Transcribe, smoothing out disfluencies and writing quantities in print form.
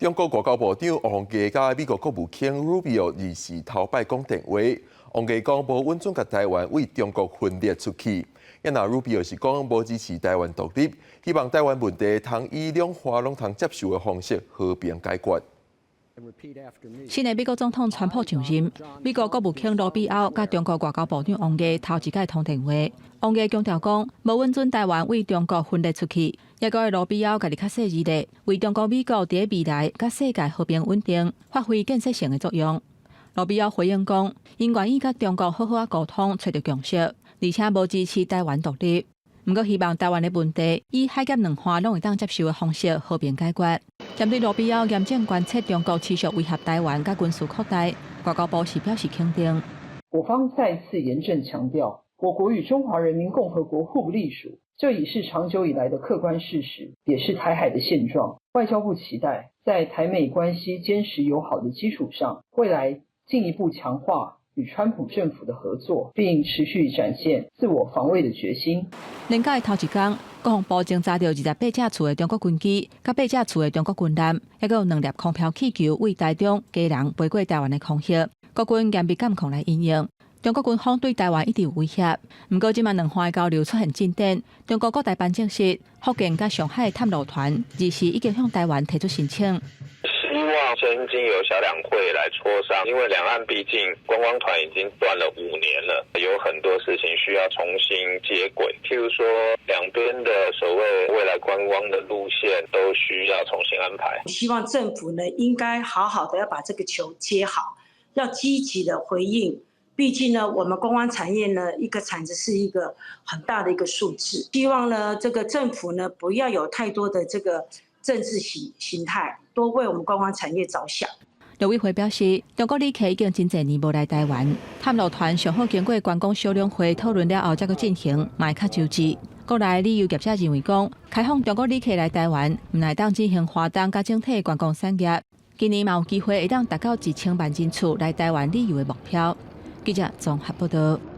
中國外交部長王毅佮美國國務卿魯比奧二四頭擺講電話，王毅講無允准共台灣為中國分裂出去。啊若魯比奧是講無支持台灣獨立，希望台灣問題通以兩岸攏通接受的方式和平解決。新的美國總統川普上任，美國國務卿魯比歐佮中國外交部長王毅頭一擺通電話。王毅強調講，無允准台灣為中國分裂出去。抑閣魯比歐家己較細膩咧，為中國美國佇未來佮世界和平穩定發揮建設性的作用。魯比歐回應講，𪜶願意佮中國好好仔溝通，揣著共識，而且無支持台灣獨立。毋過希望台灣的問題以海峽兩岸攏會當接受的方式和平解決。針對魯比歐嚴正關切中國持續威脅台灣佮軍事擴大，外交部是表示肯定。我方再次嚴正強調，我國與中華人民共和國互不隸屬，這已是長久以來的客觀事實，也是台海的現狀。外交部期待在台美關係堅實友好的基礎上，未來進一步強化與川普政府的合作，並持續展現自我防衛的決心。連假的頭一工，國防部偵查著28架次的中國軍機，佮8架次的中國軍艦，抑閣有兩粒空飄氣球對台中、基隆飛過台灣的空域。國軍嚴密監控來因應。中國軍方對台灣一直有威脅，毋過這馬兩岸的交流出現進展。中國國台辦證實，福建佮上海的探路團二四已經向台灣提出申請。希望先經由小兩會來磋商，因為兩岸畢竟觀光團已經斷了5年了，有很多事情需要重新接軌。譬如說，兩邊的所謂未來觀光的路線都需要重新安排。希望政府呢，應該好好的要把這個球接好，要積極的回應。畢竟呢，我們觀光產業呢，一個產值是一個很大的一個數字。希望呢，這個政府呢，不要有太多的這個政治形態，多為我們觀光產業着想。陸委會表示，中國旅客已經真濟年無來台灣，探路團上好經過觀光小兩會討論了後，才閣進行，嘛會較周至。國內旅遊業者認為講，開放中國旅客來台灣，毋但會當振興花東佮整體觀光產業，今年嘛有機會會當達到1000萬人次來台灣旅遊的目標。記者綜合報道。